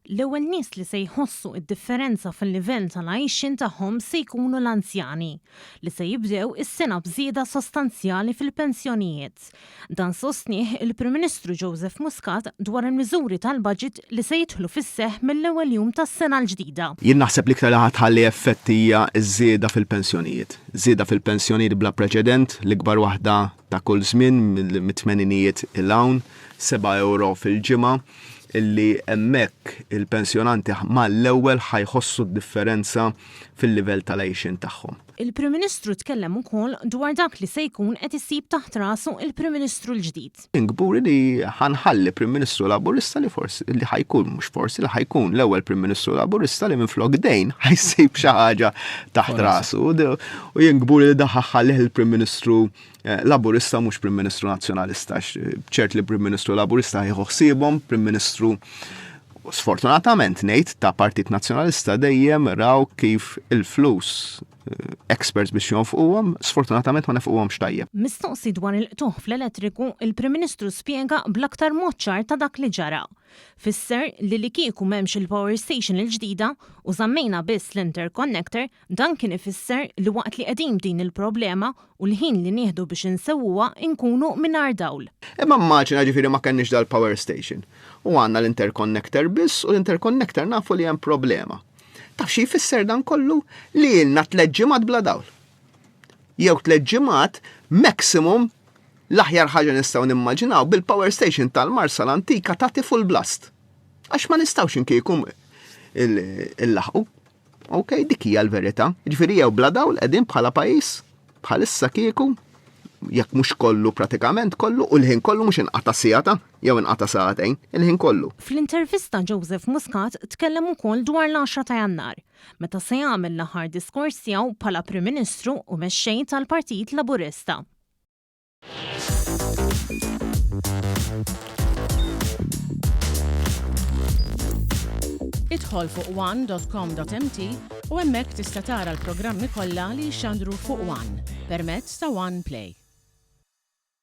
L-ewwel nies li se jħossu d-differenza fil-livell tal-għajxien tagħhom se jkunu l-anzjani, li se jibdew is-sena b'żieda sostanzjali fil-pensjonijiet. Dan sostnieh il-Prim Ministru Joseph Muscat dwar il-miżuri tal-budget li se jidħlu fis-seħħ mill-ewwel jum tas-sena l-ġdida. Jien naħseb l-iktar li ħa tħalli effett hija ż-żieda fil-pensjonijiet. Żieda fil-pensjonijiet bla preċedent, l-ikbar waħda ta' kull żmien mit-tmeninijiet 'il hawn, seba' ewro fil-ġimgħa. illi hemmhekk il-pensjonanti mal-ewwel ħa jħossu d-differenza fil-livell tal-għixien tagħhom. Il-Prim Ministru tkellem ukoll dwar dak li se jkun qed isib taħt rasu il-Prim Ministru l-ġdid. Jien kburi li ħa nħalli Prim Ministru Laburista li forsi, li ħa jkun, mhux forsi, li ħa jkun l-ewwel Prim Ministru Laburista li minflok dejn ħa jsib xi ħaġa taħt rasu. U jien kburi li dan ħa nħallih il-Prim Ministru Laburista mhux Prim Ministru Nazzjonalista, ċert li Prim Ministru Laburista jieħu ħsiebhom, Prim Ministru sfortunatament ngħid ta' Partit Nazzjonalista dejjem raw kif il-flus eh, experts biex jonfquhom, sfortunatament ma nefquhomx tajjeb. Mistoqsi dwar il-qtugħ fl-elettriku, il-Prim Ministru spjega bl-aktar mod ċar ta' dak li ġara. Fisser li li kieku m'hemmx il-power station il-ġdida u żammejna biss l-interconnector, Dan kien ifisser li waqt li qegħdin b'din il-problema u l-ħin li nieħdu biex insewwuha nkunu mingħajr dawl. Imma immaġina ġifieri ma kellniex dal-power station u għandna l-interconnector biss u l-interconnector nafu li hemm problema. Taf xi jfisser dan kollu? Li ilna tlett ġimgħat bla dawl. Jew tlett ġimgħat maximum l-aħjar ħaġa nistgħu nimmaġinaw bil-power station tal-Marsa l-antika tagħti full blast. Għax ma nistgħux inkieku illaħqu. Ok, dik hija l-verità. Ġifieri jew bla dawl qegħdin bħala pajjiż bħalissa kieku jekk mhux kollu pratikament kollu u l-ħin kollu mhux inqata' siegħa jew inqata' sagħtejn, il-ħin kollu. Fl-intervista Joseph Muscat tkellem ukoll dwar l-għaxra ta' Jannar, meta se jagħmel l-aħħar diskors tiegħu bħala Prim Ministru u Mexxej tal-Partit Laburista. Idħol fuq one.com.mt u hemmhekk tista' tara l-programmi kollha li jixxandru fuq One permezz ta' One Play.